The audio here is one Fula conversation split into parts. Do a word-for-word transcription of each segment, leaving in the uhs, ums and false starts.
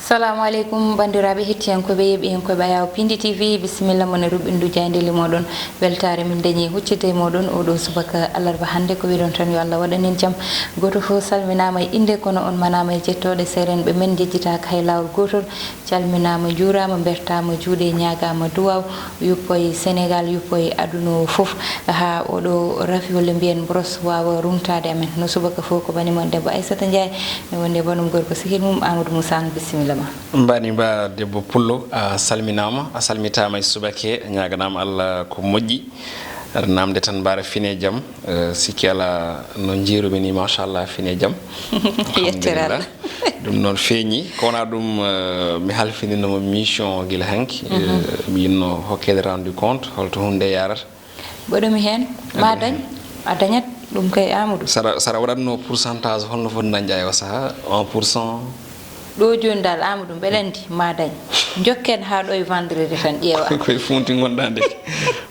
Salamu aleykum, banndiraaɓe hettiyankooɓe, yeeɓiyankooɓe Ayaw Pindi T V, bisimilla mon e ruɓɓindu jaayndeeli mooɗon. Weltaare min dañi huccitde e mooɗon oo ɗoo subaka alarba hannde. Ko wiɗon tan, yo Allah waɗan en jam. Gooto fof salminaama e innde, kono on manaama e jettooɗe. Seerenɓe men njejjitaaka hay laawol gootol. Calminaama, njuuraama, mbertaama juuɗe, ñaagaama duwaaw. Yuppo e Senegaal, yuppo e aduna o fof. Haa oo ɗoo rafi, walla mbiyen mboros, waawa rumtaade amen. No subaka fof, ko bani mon debbo Aissata Ndiaye, ne wondi e banum gorko sehil mum Amadou Moussa Anne. Bisimilla ma. Mbani mba debbo pullo, a salminaama, a salmitaama e subake, ñaaganaama Allah ko moƴƴi. Aɗa naamde tan mbaara fine jam, eh, sikki alaa no njiirumi ni, machallah, fine jam. Yettere Allah. Alhamdulillah. Ɗum noon feeñi, ko wonaa ɗum, eh, mi halfinino mo mission gila hanki. Eh, mi yinno hokkeede rendu compte, holto huunde yarata. Mboɗo mi heen, ma dañ, a dañat ɗum kay Amadou. Sara, sara waɗatno pourcentage, holno foti dañde e o saha, un pour cent? Ɗo jooni dal Amadou, mbeɗa anndi ma dañ. Njokken haa ɗo e vendredi tan ƴeewa. Koye funti ngonɗa ndeke.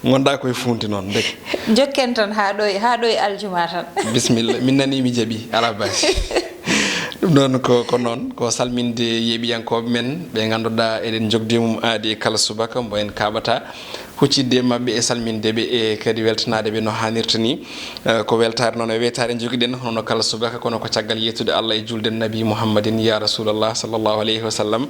Ngonɗa koye funti noon ndeke. Njokken tan haa ɗo e, haa ɗo e aljuma tan. Bisimilla, min nani mi jaɓi, alaa basi. Ɗum noon ko, ko noon, ko salminde yeeɓiyankooɓe men, ɓe ngannduɗaa eɗen jogde mum aadi e kala subaka, mbo en kaaɓata huccidde e maɓɓe e salminde ɓe e kadi weltanaade ɓe no haanirta ni. Eh, ko weltaare noon e weytaare njogiɗen, hono no kala subaka, kono ko caggal yettude Allah e julde Nabi Muhammadin, ya Rasulallah, sallallahu alayhi wa sallam.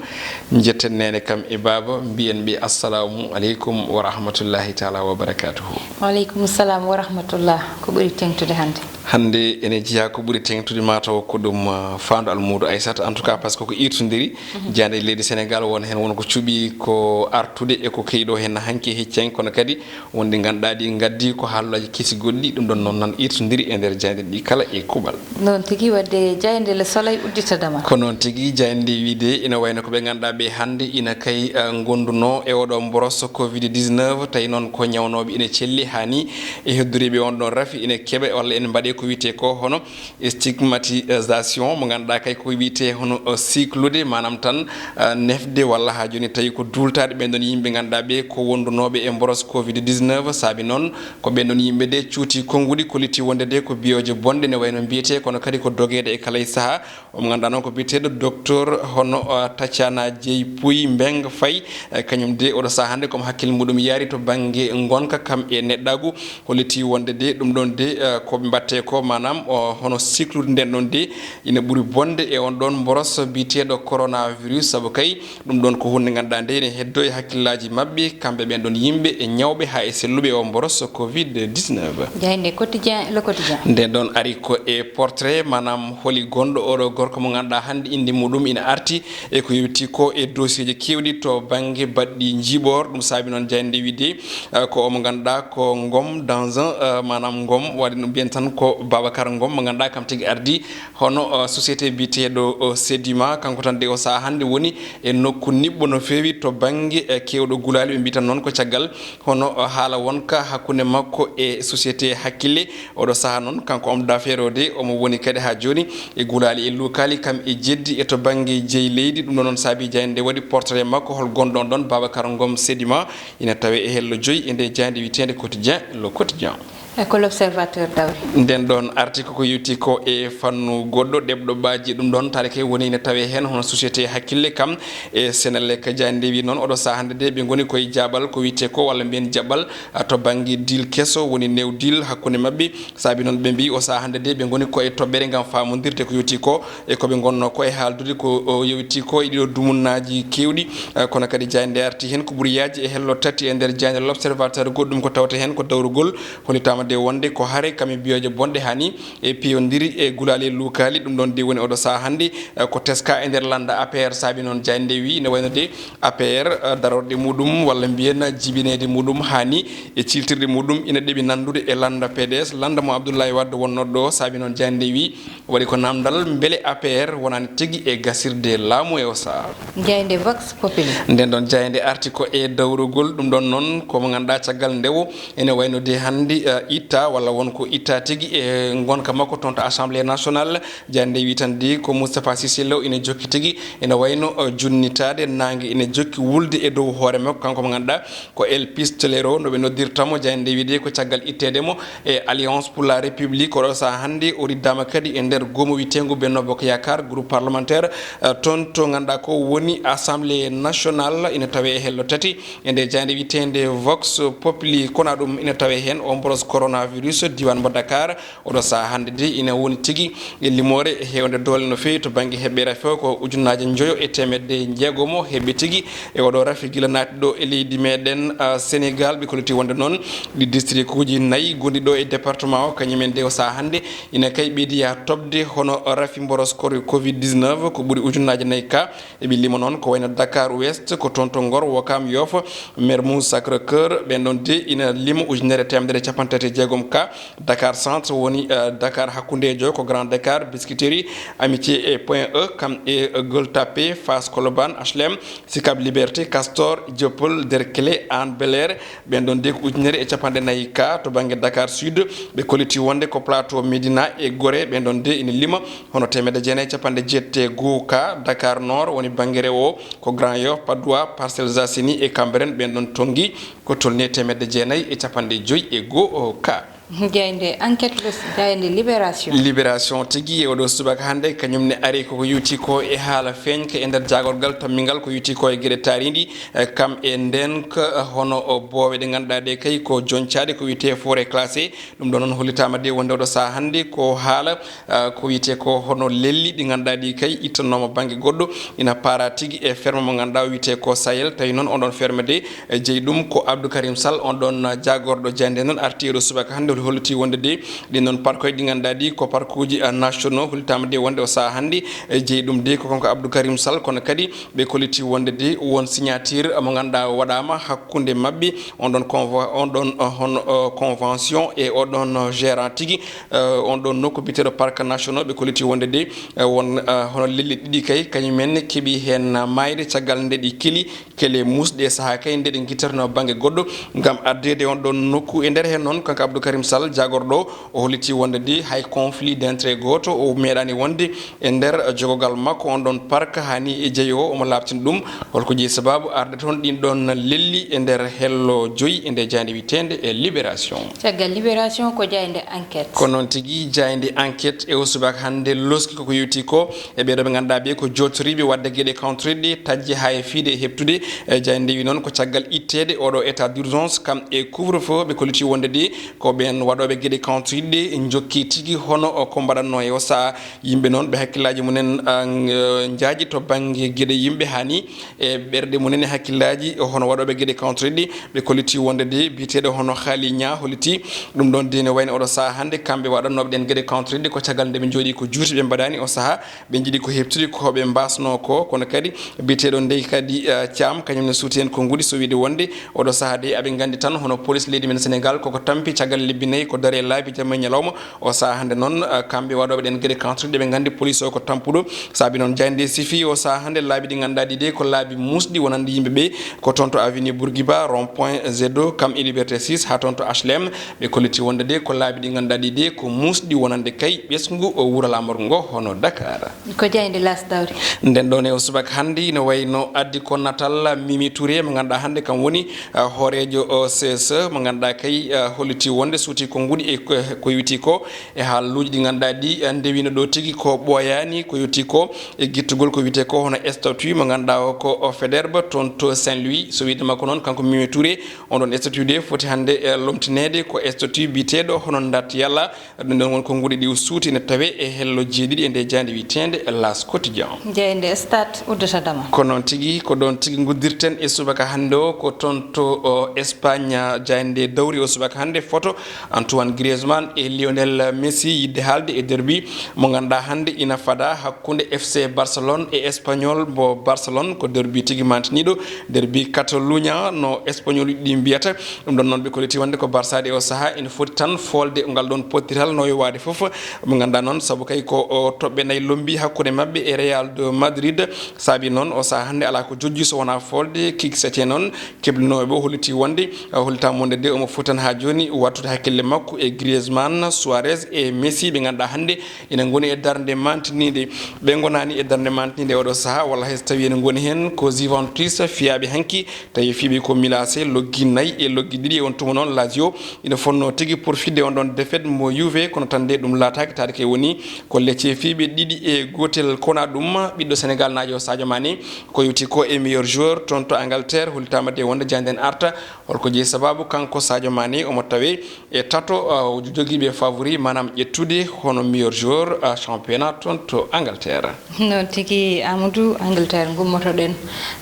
Njetten neene kam e baaba, mbiyen ɓe assalamu aleykum wa rahmatullahi taala wa barakatuhu. Wa aleykum salam wa rahmatullah. Ko ɓuri teŋtude hannde? Hannde ene jeyaa ko ɓuri teŋtude, mataw ko ɗum, ah, faandu almuudo Aissata. En tout cas, parce que ko irtondiri, jaade e leydi Sénégal, won heen won ko cuɓi ko artude e ko kewi ɗo heen hanki e hecci hanki, kono kadi won ɗi ngannduɗaa ɗi ngaddi ko haalaaji kesi goɗɗi, ɗum ɗon noon nan irtondiri e nder jaaynde ɗi kala e kuuɓal. Noon tigi, wadde jaaynde Le Soleil udditata ma. Ko noon tigi, jaaynde wiide ina wayno ko ɓe ngannduɗaa ɓe hannde ina kay, eh, ngondunoo e oɗo mboros covid dix-neuf, tawi noon ko ñawnooɓe ina celli haa ni e heddoriiɓe on ɗon rafi ina keɓe walla ene mbaɗe ko wiyetee ko hono stigmatisation, mo ngannduɗaa kay ko wiyetee hono, eh, siklude, maanaam tan, eh, nefde walla haa jooni tawi ko duultaaɗe ɓeen ɗoon yimɓe ngannduɗaa ɓe ko wondunooɓe e mboros covid dix-neuf. Saabi noon ko ɓeen ɗoon yimɓe de cuuti konnguɗi, kolliti wonde de ko biyooje bonɗe ne wayno mbiyetee, kono kadi ko dogeede e kala e sahaa. Omo ngannduɗaa noon ko biyeteeɗo docteur hono, uh, Tatiana Dieye Pouy Mbengue Faye, eh, kañum de oɗo sahaa hannde komo hakkille muɗum yaari to bannge ngonka kam e neɗɗaagu, holliti wonde de ɗum ɗoon de, eh, ko ɓe mbaɗte ko maanaam o, hono siklude nden ɗoon de ina ɓuri bonde e on ɗoon mboros biyeteeɗo coronavirus, sabu kay ɗum ɗoon ko huunde ngannduɗaa nde ene heddo e hakkillaaji maɓɓe, kamɓe ɓeen ɗoon yimɓe e ñawɓe haa e selluɓe o mboros covid dix-neuf. Jaaynde Quotidien, Le Quotidien. Nden ɗoon ari ko e portrait, maanaam holi gonɗo oɗo gorko mo ngannduɗaa hannde innde muɗum ina arti e ko yowiti ko e dossier ji keewɗi to bannge baɗɗi njiiɓoor. Ɗum saabi noon jaaynde wiide, eh, ko omo ngannduɗaa ko Ngom dans un, eh, maanaam Ngom, waɗi no mbiyen tan ko Babacar Ngom mo ngannduɗaa kam tigi ardi hono, eh, société biyeteeɗo, eh, Sedima, kanko tan de o sahaa hannde woni e nokku niɓɓo no feewi to bannge, eh, keewɗo gulaali, ɓe mbiyi tan noon ko caggal hono, eh, haala wonka hakkunde makko e société Hakkille. Oɗo sahaa noon kanko homme d'affaires o de omo woni kadi haa jooni e gulaali e lukaali kam e jeddi e to bannge jeyi leydi. Ɗum ɗo noon saabi jaaynde nde waɗi portrait makko, hol gonɗo on ɗon Babacar Ngom Sedima, ina tawe e hello joyi e nde jaaynde wiyeteende Quotidien, Le Quotidien. E ko L'Observateur dawri? Nden ɗon arti ko ko yewti ko e fannu goɗɗo, ɗeɓɗo ɓaaji. Ɗum ɗon taarike woni ina tawe heen hono société Hakkille kam e Senelec. Jaaynde nde wi noon oɗo sahaa hannde de ɓe ngoni koye jaabal ko wiyetee ko walla mbiyen jaɓɓal, a, to bannge deal keso, woni new deal hakkunde maɓɓe. Saabi noon ɓe mbiyi o sahaa hannde de ɓe ngoni ko e toɓɓere ngam faamondirde ko yewti ko e ko ɓe ngonnoo ko e haaldude ko o yewti ko e ɗiɗo dumunnaaji keewɗi. Eh, kono kadi jaaynde nde arti heen ko ɓuri yaajde e hello tati e nder jaaynde L'Observateur. Goɗɗum ko tawta heen ko dawrugol hollitaama de wonde ko hare kam e biyooje bonɗe haa ni e piyondiri e gulaali e lukaali. Ɗum ɗon de woni oɗo sahaa hannde, eh, ko teska e nder lannda A P R. Saabi noon jaaynde nde wi ne wayno de A P R, eh, darorɗe muɗum walla mbiyen jibineede muɗum haa ni e ciltirɗe muɗum ina ɗeɓi nanndude e lannda P D S, lannda mo Abdoulaye Wade wonnoo ɗo. Saabi noon jaaynde nde wi waɗi ko naamndal, mbele A P R wonaani tigi e gasirde laamu e o sahaa? Jaaynde Vox Populi. Nden ɗon jaaynde arti ko e dawrugol, ɗum ɗon noon ko mo ngannduɗaa caggal ndewo ene wayno de hannde, eh, itta walla won ko itta tigi e ngonka makko toon to Assemblée nationale. Jannde wi tan de ko Moustapha Cissé Lo ina jokki tigi, ina wayno, eh, junnitaade naange ina jokki wulde e dow hoore makko, kanko mo ngannduɗaa ko El Pistolero, no ɓe noddirta mo. Jannde wi de ko caggal itteede mo e Alliance pour la République, oɗo sahaa hannde o riddaama kadi e nder goomu wiyeteengu Benno Bokk Yaakaar, groupe parlementaire, eh, toon to ngannduɗaa ko woni Assemblée nationale, ina tawee e hello tati. E nde jaaynde wiyeteende Vox Populi, kona ɗum ina tawee heen o mboros coronavirus diiwaan mo Dakar. Oɗo sahaa hannde de ina woni tigi e limoore heewnde doole no feewi to bannge heɓɓe rafi o, ko ujunnaaje njoyo e teemedde jeegomo heɓɓe tigi e oɗo rafi gila naati ɗo e leydi meɗen, ah, Sénégal. Ɓe kolliti wonde noon ɗi district uji nayi gonɗi ɗo e département o, kañumen de o sahaa hannde ina kay ɓeydi yaa toɓde hono rafi mboros kor-, covid dix-neuf ko ɓuri ujunnaaje nayi ka. Eɓe lima noon ko wayno Dakar Ouest, ko toon to Ngor, Ouakam, Yoff, Mermoz, Sacré-Cœur, ɓeen ɗoon de ina lima ujunere e teemedere e capanɗe tati e jeegom ka. Dakar Centre woni, eh, Dakar hakkundeejo, ko Grand Dakar, Biscuiterie, Amitié e Point E, kam e, eh, Gueule Tapée, Fass, Colobane, H L M, Sicap Liberté, Castor, Dieuppeul, Derklé, Hann, Bel Air, ɓeen ɗoon de ko ujunere e capanɗe nayi ka. To bannge Dakar Sud, ɓe kolliti wonde ko Plateau, Médina e Gorée, ɓeen ɗoon de ina lima hono teemedde jeenayi e capanɗe jeetati e goo ka. Dakar Nord woni bannge rewo o, ko Grand Yoff, Patte d'Oie, Parcelles Assainies e Cambérène, ɓeen ɗoon tonngi ko tolni e teemedde jeenayi e capanɗe joyi e goo ka. Jaaynde Enquête, L'Obs-, jaaynde Libération. Libération tigi e oɗo subaka hannde, kañum ne ari koko yowti ko e haala feeñka e nder jaagorgal tammingal ko yowti ko e geɗe taariindi, eh, kam e ndeenka, eh, hono o boowe ɗe ngannduɗaa ɗe kay ko joñcaaɗe ko wiyetee forêt classée. Ɗum ɗo noon hollitaama de wonde oɗo sahaa hannde ko haala, ah, ko wiyetee ko hono lelli ɗi ngannduɗaa ɗi kay ittannooma bannge goɗɗo, ina paara tigi e ferme mo ngannduɗaa o wiyetee ko Sahel. Tawi noon on ɗon ferme de, eh, jeyi ɗum ko Abdou Karim Sall, on ɗon, ah, jaagorɗo jaaynde noon arti e ɗo subaka hannde, holliti wonde de ɗin noon parkuuji ɗi ngannduɗaa ɗi ko parkuuji, ah, nationaux. Hollitaama de wonde o sahaa hannde, eh, jeyi ɗum de ko kanko Abdou Karim Sall, kono kadi ɓe kolliti wonde de won signature mo ngannduɗaa o waɗaama hakkunde maɓɓe, on ɗon convo-, on ɗon, uh, hono, uh, convention e on ɗon, uh, gérant tigi, uh, on ɗon nokku biyeteeɗo parc national. Ɓe kolliti wonde de, uh, won, uh, hono lelli ɗiɗi kay, kañumen keɓi heen maayde caggal nde ɗi keli, kele muusɗe e sahaa kay nde ɗe ngittatnoo bannge goɗɗo ngam addeede on ɗon nokku. E nder heen noon, kanko Abdou Karim Sall, jaagorɗo o, o holliti wonde de hay conflit d'intérêt gooto o meeɗaani wonde e nder jogogal makko on ɗon park. Hani e jeyi o, omo laaɓtina ɗum holko jeyi sababu arde toon ɗin ɗon lelli e nder hello joyi e nde jaaynde wiyeteende e Libération. Caggal Libération ko jaaynde Enquête. Ko noon tigi, jaaynde Enquête e o subaka hannde loski koko yowti ko e ɓee ɗo ɓe ngannduɗaa ɓe ko jooɗtoriiɓe waɗde geɗe kawtoriɗe, taƴde haa e fiyde e heɓtude. E jaaynde wi noon ko caggal itteede oɗo état d'urgence kam e couvre-feu, ɓe kolliti wonde de ko ɓeen waɗooɓe geɗe kawtoriɗe njokki tigi hono ko mbaɗatnoo e o sahaa. Yimɓe noon ɓe hakkillaaji mumen, ah, ng-, eh, njaaji to bannge geɗe yimɓe, hani e ɓerɗe mumen e hakkillaaji hono waɗooɓe geɗe kawtoriɗe. Ɓe kolliti wonde de biyeteeɗo hono Haali Ñaa holliti ɗum ɗon de ne wayno oɗo sahaa hannde kamɓe waɗannooɓe ɗeen geɗe kawtoriɗe ko caggal nde ɓe njooɗii ko juuti ɓe mbaɗaani o sahaa. Ɓe njiɗi ko heɓtude ko ɓe mbaasnoo ko, kono kadi biyeteeɗo ndey kadi, eh, Caam, kañum ne suuti heen ko nguɗi, so wiyde wonde oɗo sahaa de aɓe nganndi tan hono police leydi men Sénégal koko tampi caggal lebbi nayi ko darii e laabi jamma e ñalawma. O sahaa hannde noon, eh, kamɓe waɗooɓe ɗeen geɗe kawtoriɗe ɓe nganndi police o ko tampuɗo. Saabi noon jaaynde sifi o sahaa hannde laabi ɗi ngannduɗaa ɗi de ko laabi muusɗi wonande yimɓe ɓe ko toon to avenue Bourguiba, rond point Zedo, kam e Liberté six haa toon to H L M. Ɓe kolliti wonde de ko laabi ɗi ngannduɗaa ɗi de ko muusɗi wonande kay ɓesngu o wuro laamorgo ngo hono Dakar. Ko jaaynde L'As dawri. Nden ɗon e o subaka hannde ina wayno addi ko natal Mimi Touré mo ngannduɗaa hannde kam woni, ah, hooreejo o C S E mo ngannduɗaa kay, ah, holliti wonde suuti ko nguɗi e ko, ko yowti ko e haaluuji ɗi ngannduɗaa ɗi, ah, ndewino ɗo tigi ko ɓooyaani ko yowti ko e gittugol ko wiyetee ko hono statut mo ngannduɗaa o ko o Faidherbe toon to Saint-Louis. So wiyde makko noon kanko Mimi Touré on ɗon statut de foti hannde, eh, lomtineede ko statut biyeteeɗo hono ndat yalla. Ɗum ɗon woni ko nguɗi ɗi o suuti ene tawee e hello jeeɗiɗi e nde jaaynde wiyeteende L'As Quotidien. Jaaynde Stade uddata dama. Ko noon tigi, ko ɗoon tigi nguddirten e subaka hannde o, ko toon to, o, Espagne, jaaynde dawri o subaka hannde photo Antoine Griezmann e Lionel Messi yidde haalde e derbi mo ngannduɗaa hannde ina fada hakkunde F C Barcelone e Espagnol mo Barcelone. Ko derbi tigi mantiniiɗo, derbi Catalunya no Espagnol ɗi mbiyata. Ɗum ɗon noon ɓe kolliti wonde ko Barça de o sahaa ina foti tan foolde ngal ɗon pottital no yowaade fof. Mo ngannduɗaa noon sabu kay ko o toɓɓe nayi lombi hakkunde maɓɓe e Real de Madrid. Saabi noon o sahaa hannde alaa ko jojji so wonaa foolde. Kiksete noon keblinooɓe o holliti wonde, hollitaama wonde de omo foti tan haa jooni wattude hakkille Makko e Griezmann, Suarez e Messi, ɓe ngannduɗaa hannde ina ngoni e darnde mantiniinde. Ɓe ngonaani e darnde mantiniinde e oɗo sahaa, walla hay so tawii ene ngoni heen ko Juventus, fiyaaɓe hanki, tawi fiyɓe ko Milan A C, loggi nayi e loggi ɗiɗi. E on tuma noon, Lazio ina fonnoo tigi porfidde on ɗon défaite mo Juve, kono tan nde ɗum laataaki, tawde kay woni ko Lecce fiyɓe ɗiɗi e gootel. Kona ɗum, ɓiɗɗo Senegal naajo Sadio Mané, ko yowti ko e meilleur joueur toon to Angleterre, hollitaama de wonde jaañde en arta. Holko jeyi sababu kanko Sadio Mané omo tawe e tato, uh, jogiiɓe favori, maanaam ƴettude hono meilleur joueur, uh, championnat toon to Angleterre? Noon tigi, Amadou, Angleterre ngummotoɗen,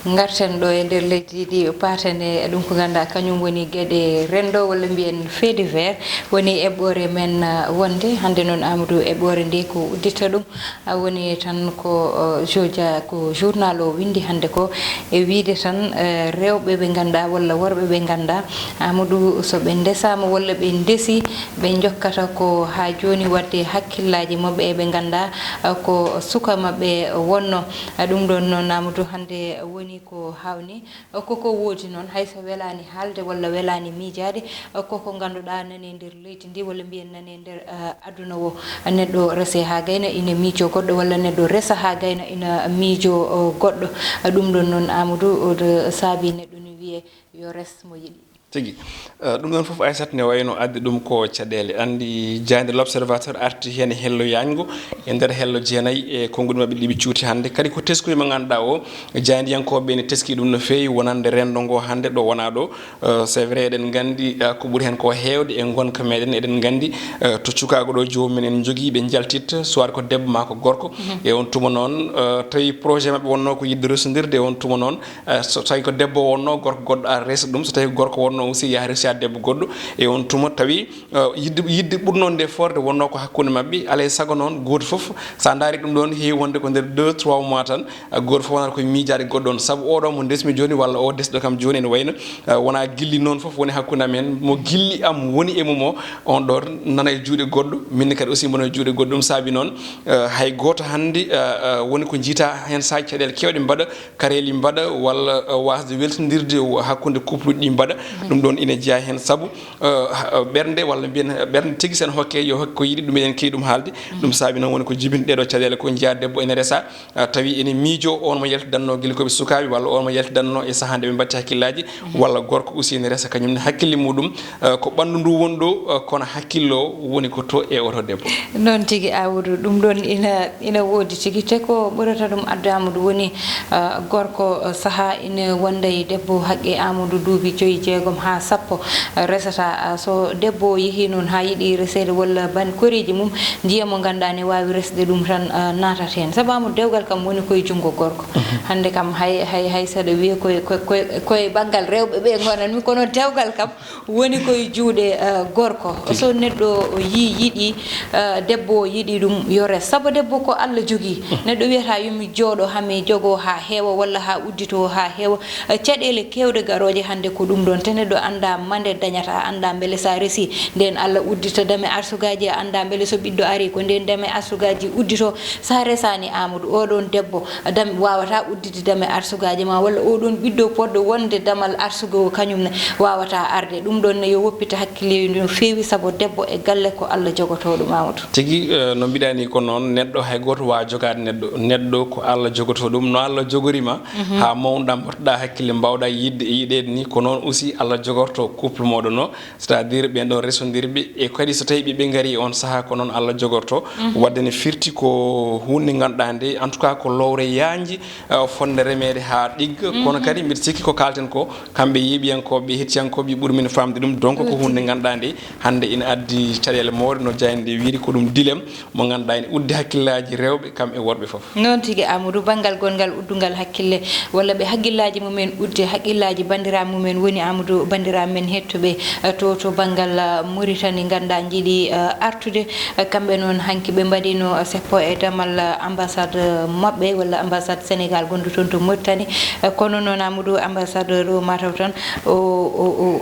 ngarten ɗo e nder leydi ndi, paaten e ɗum ko ngannduɗaa kañum woni geɗe renndo, walla mbiyen fait divers, woni eɓɓoore men, uh, wonde hannde noon, Amadou, eɓɓoore nde ko uddita ɗum. A woni tan ko, o, joja, ko journal o windi hannde ko, e wiyde tan, e, rewɓe ɓe ngannduɗaa walla worɓe ɓe ngannduɗaa, Amadou, so ɓe ndesaama walla ɓe ndesi, ɓe njokkata ko haa jooni waɗde hakkillaaji maɓɓe e ɓe ngannduɗaa, e, ko suka maɓɓe wonno. E, ɗum ɗoon noon, Amadou, hannde woni ko haawni. Koko woodi noon, hay so welaani haalde walla welaani miijaade, koko ngannduɗaa nani e nder leydi ndi, walla mbiyen nani e nder, eh, aduna o, neɗɗo rese haa gayna ina miijo goɗɗo, walla neɗɗo resa haa gayna ina miijo, o, goɗɗo. Ɗum ɗoon noon, Amadou, o, ɗo saabi neɗɗo no wiyee yo res mo yiɗi. Tigi. Eh, ɗum ɗoon fof, Aysata, ne wayno addi ɗum ko caɗeele. Anndi jaaynde L'Observateur arti heen e hello yaajngo e nder hello jeenayi e konnguɗi maɓɓe ɗi ɓe cuuti hannde. Kadi ko teskuya mo ngannduɗaa o, jaayndiyankooɓe ene teski ɗum no feewi wonande renndo ngo hannde ɗo wonaa ɗo. Eh, c'est vrai, eɗen nganndi, eh, ko ɓuri heen ko heewde e ngonka meɗen, eɗen nganndi, eh, to cukaagu ɗo joomum en ene njogii ɓe njaltitta, soit ko debbo maa ko gorko. Mhm. E on tuma noon, eh, tawi projet maɓɓe wonnoo ko yiɗde resondirde, e on tuma noon, eh, so tawi ko debbo wonnoo, gorko goɗɗo ara resa ɗum, so tawi ko gorko wonnoo aussi yaha resa debbo goɗɗo, e on tuma tawi, eh, yiɗde, yiɗde ɓurnoo nde forde wonnoo ko hakkunde maɓɓe. Alaa e sago noon, gooto fof, so a ndaari ɗum ɗoon, heewi wonde ko nder deux, trois mois tan, eh, gooto fof wonata koye miijaade goɗɗo on. Sabu oɗo mo ndesmi jooni, walla o desɗo kam jooni, ene wayno, eh, wonaa gilli noon fof woni hakkunde amen. Mo gilli am woni e mum o, on ɗo nana e juuɗe goɗɗo, min kadi aussi mbona e juuɗe goɗɗo. Ɗum saabi noon, eh, hay gooto hannde, eh, eh, woni ko njiita heen, sahaa caɗeele keewɗe mbaɗa, kareeli mbaɗa, walla, eh, waasde weltindirde hakkunde couple ɗi mbaɗa. Mhm. Ɗum ɗoon ina jeyaa heen sabu, eh, ha-, ɓernde, walla mbiyen ɓernde tigi, sen hokke yo hokke ko yiɗi, ɗum eɗen keewi ɗum haalde. Mhm. Ɗum saabi noon woni ko jibinta ɗee ɗo caɗeele ko njiyaa debbo ene resa, eh, tawi ene miijo on mo yaltidannoo gila ko ɓe sukaaɓe, walla on mo yaltidannoo e sahaa nde ɓe mbaɗti hakkillaaji, mhm, walla gorko aussi ene resa kañum ne hakkille muɗum, eh, ko ɓanndu ndu woni ɗo, eh, kono hakkille o woni ko to e oto debbo. Noon tigi, Amadou, ɗum ɗoon ina, ina woodi tigi, te ko ɓurata ɗum addaama ɗum woni, ah, gorko, ah, sahaa ina wonda e debbo haqqe, Amadou, duuɓi joyi, jeegom haa sappo, ah, resata. Ah, so debbo o yehii noon haa yiɗi reseede walla ban koreeji mum, njiya mo ngannduɗaa ne waawi resde ɗum tan, ah, naatat heen. Sabu, Amadou, dewgal kam woni koye junngo gorko. Mhm. Hannde kam hay, hay, hay saɗa wiya koye, koye, koye, koye banngal rewɓe ɓe ngonanmi, kono dewgal kam woni koye juuɗe, eh, gorko. Tigi. So neɗɗo yii, yiɗi, eh, debbo o yiɗi ɗum, yo res. Sabu debbo ko Allah jogii. Mm. Neɗɗo wiyata yo mi jooɗo haa mi jogoo haa heewa walla haa udditoo haa heewa. Eh, caɗeele keewɗe garooje hannde ko ɗum ɗoon. Te neɗɗo anndaa mande dañata, anndaa mbele so a resii ndeen Allah uddita dame arsugaaji, a anndaa mbele so ɓiɗɗo arii ko ndeen dame arsugaaji udditoo. So a resaani, Amadou, oo ɗoon debbo dam-, waawataa udditde dame arsugaaji ma, walla oo ɗoon ɓiɗɗo poɗɗo wonde damal arsugo o kañum ne waawataa arde. Ɗum ɗoon ne yo woppite hakkille no feewi, sabu debbo e galle ko Allah jogotoo ɗum, Amadou. Tigi, eh, no mbiɗaa ni ko noon, neɗɗo hay gooto waawaa jogaade neɗɗo. Neɗɗo ko Allah jogotoo ɗum, no Allah jogori ma, mhm, haa mawnuɗaa, mboɗɗaa hakkille, mbaawɗaa yiɗde e yiɗeede ni, ko noon aussi Allah jogortoo couple mooɗon o. C'est-à-dire ɓeen ɗoon resondirɓe, e kadi so tawii ɓe, ɓe ngarii e oon sahaa, ko noon Allah jogortoo. Mhm. Waɗde ne firti ko huunde ngannduɗaa nde, en tout cas, ko lowre yaajnde, eh, fotnde remeede haa ɗigga. Mhm. Kono kadi mbiɗa sikki ko kaalten ko, kamɓe yeeɓiyankooɓe, hettiyankooɓe ɓuri min faamde ɗum. Donc ko huunde ngannduɗaa nde hannde ina addi caɗeele mawɗe, no jaaynde wiiri, ko ɗum dilemme mo ngannduɗaa ene uddi hakkillaaji rewɓe kam e worɓe fof. Noon tigi, Amadou, banngal gonngal uddungal hakkille, walla ɓe hakkillaaji mumen udde, hakkillaaji banndiraaɓe mumen woni, Amadou, banndiraaɓe men hettooɓe, eh, to, to banngal, eh, Mauritanie, ngannduɗaa njiɗi, eh, artude. Eh, kamɓe noon hanki ɓe mbaɗiino, eh, seppo e damal, eh, ambassade, eh, maɓɓe, walla ambassade Sénégal gonɗo toon to Mauritanie. Eh, kono noon, Amadou, ambassadeur o mataw tan o,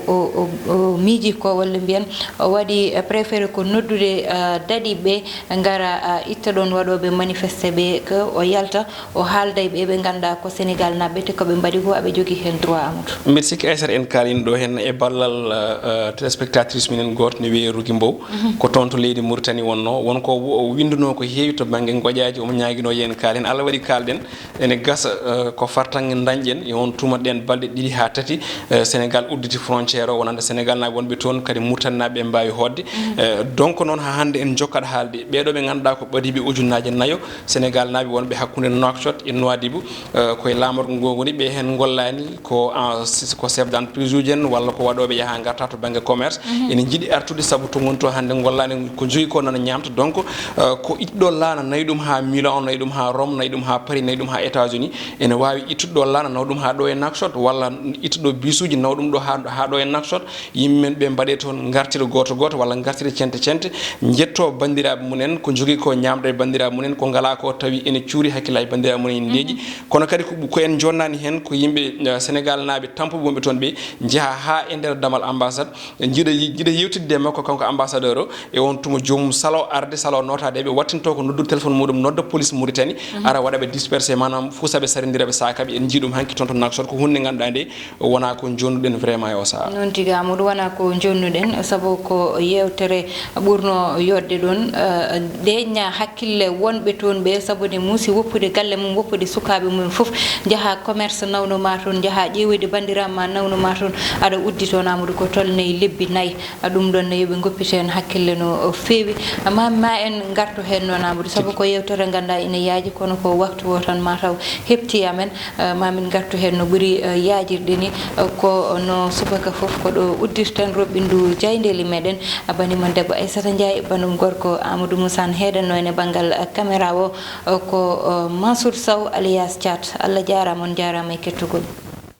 o, o miiji ko, walla mbiyen o waɗi, eh, préféré ko noddude, eh, daɗiiɓe ngara, ah, itta ɗoon waɗooɓe manifesté ɓe, ko o yalta, o haalda e ɓe ɓe ngannduɗaa ko Senegal naɓɓe, te ko ɓe mbaɗi ko aɓe jogii heen droit, Amadou. Mbiɗa sikki, Aysata, en kaalino Ɗo heen e ballal, eh, eh, téléspectatrice minen gooto ne wiyee Rougui Mbow. Ko toon to leydi Mauritanie wonnoo. Won ko wo-, o winndunoo ko heewi to bannge ngoƴaaji, omo ñaaginoo yo en kaal heen. Allah waɗi kaalɗen, ene gasa, eh, ko fartaŋŋe ndañɗen e on tuma ɗeen balɗe ɗiɗi haa tati, eh, Sénégal udditi frontière o, wonande Sénégal naaɓe wonɓe toon, kadi Mauritanie naaɓe ɓe mbaawi hootde. Eh, donc noon haa hannde en njokkat haalde. Ɓeeɗo ɓe ngannduɗaa ko ɓadiiɓe ujunnaaje nayo, Sénégal naaɓe wonɓe hakkunde Nouakchott e Nouadhibou, eh, koye laamorgo ngo ngoni, ɓe heen ngollaani ko, ah, si-, ko chef d'entreprise uji en walla ko waɗooɓe yaha ngarta to bannge commerce. Ene njiɗi artude sabu to ngoni to hannde ngollaani ko jogi ko nana ñaamta. Donc, eh, ko ittuɗo laana nayi ɗum haa Milan, nayi ɗum haa Rome, nayi ɗum haa Paris, nayi ɗum haa États-Unis. Ene waawi ittuɗo laana nawa ɗum haa ɗo e Nouakchott walla ittuɗo bisuuji nawa ɗum ɗo haa, haa ɗo e Nouakchott. Yimɓe men ɓe mbaɗe toon ngartira gooto gooto walla ngartira cente cente, njetto banndiraaɓe mum en, ko njogii ko ñaamde e banndiraaɓe mum en, ko ngalaa ko tawi ene cuuri hakkillaaji banndiraaɓe mum en ene leeƴi. Kono kadi ko, ko en jonnaani heen, ko yimɓe, eh, Sénégal naaɓe tampuɓe wonɓe toon ɓe njaha haa e nder damal ambassade, njiɗa, njiɗa yewtidde e makko kanko ambassadeur o, e on tuma joomum salo arde, salo nootaade ɓe, wattinto ko noddude téléphone muɗum, nodda police Mauritanie, ara waɗa ɓe dispersé, maanaam fuusa ɓe, sarindira ɓe, saaka ɓe. En njii ɗum hanki toon to Nouakchott, ko huunde ngannduɗaa nde wonaa ko jonnuɗen vraiment e o sahaa. Noon tigi, Amadou, wonaa ko jonnuɗen, sabu ko yeewtere ɓurno yodde ɗoon, eh, deeƴna hakkille wonɓe toon ɓe, sabu ne muusi woppude galle mum, woppude sukaaɓe mum fof, njaha commerce nawno ma toon, njaha ƴeewoyde banndiraaɓe ma nawno ma toon, aɗa uddi toon, Amadou, ko tolnay lebbi nayi. Ɗum ɗoon ne, yo ɓe ngoppit heen hakkille no feewi. Ma, ma en ngartu heen noon, Amadou, sabu ko yeewtere ngannduɗaa ina yaaji, kono ko waktu o tan mataw heɓti amen. Eh, ma min ngartu heen no ɓuri, eh, yaajirde ni. Eh, ko no subaka fof, ko ɗo uddirten roɓɓindu jaayndeeli meɗen. Ah, banimon debbo Aissata Ndiaye, banum gorko Amadou Moussa ne heedanno en e banngal, eh, caméra o. Eh, ko, eh, Mansour Sow alias Thiat. Allah jaaraama, on jaaraama e kettugol.